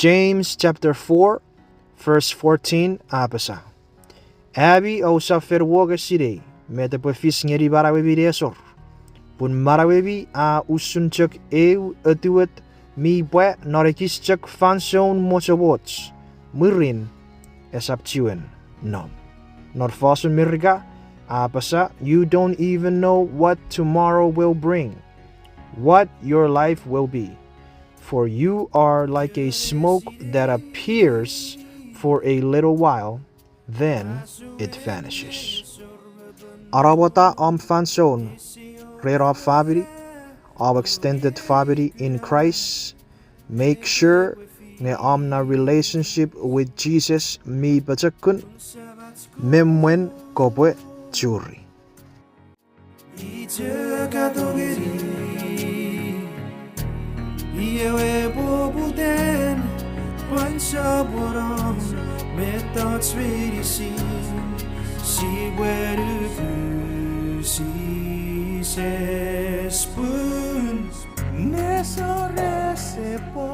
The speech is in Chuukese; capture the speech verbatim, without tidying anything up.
James chapter four, verse fourteen a apasa, ami ousap fen wonge sinei met epwe fis ngeni manauemi nesor, pun manauemi a usun chok eu otuot mi pwa non ekis chok fansoun mochomoch, mwirin esap chiwen nom. Non fosun Merika a apasa, you don't even know what tomorrow will bring, what your life will be. For you are like a smoke that appears for a little while, then it vanishes. Anamota om fansoun ren om famini, om extended family in Christ. Make sure nge om na relationship with Jesus mi pochokun, me mwen kopwe churi. Iwe ka tongeni, iwe poputen pwan sopwonon mettoch meinisin, sipwe nuku Jises pun nesor ese pwa.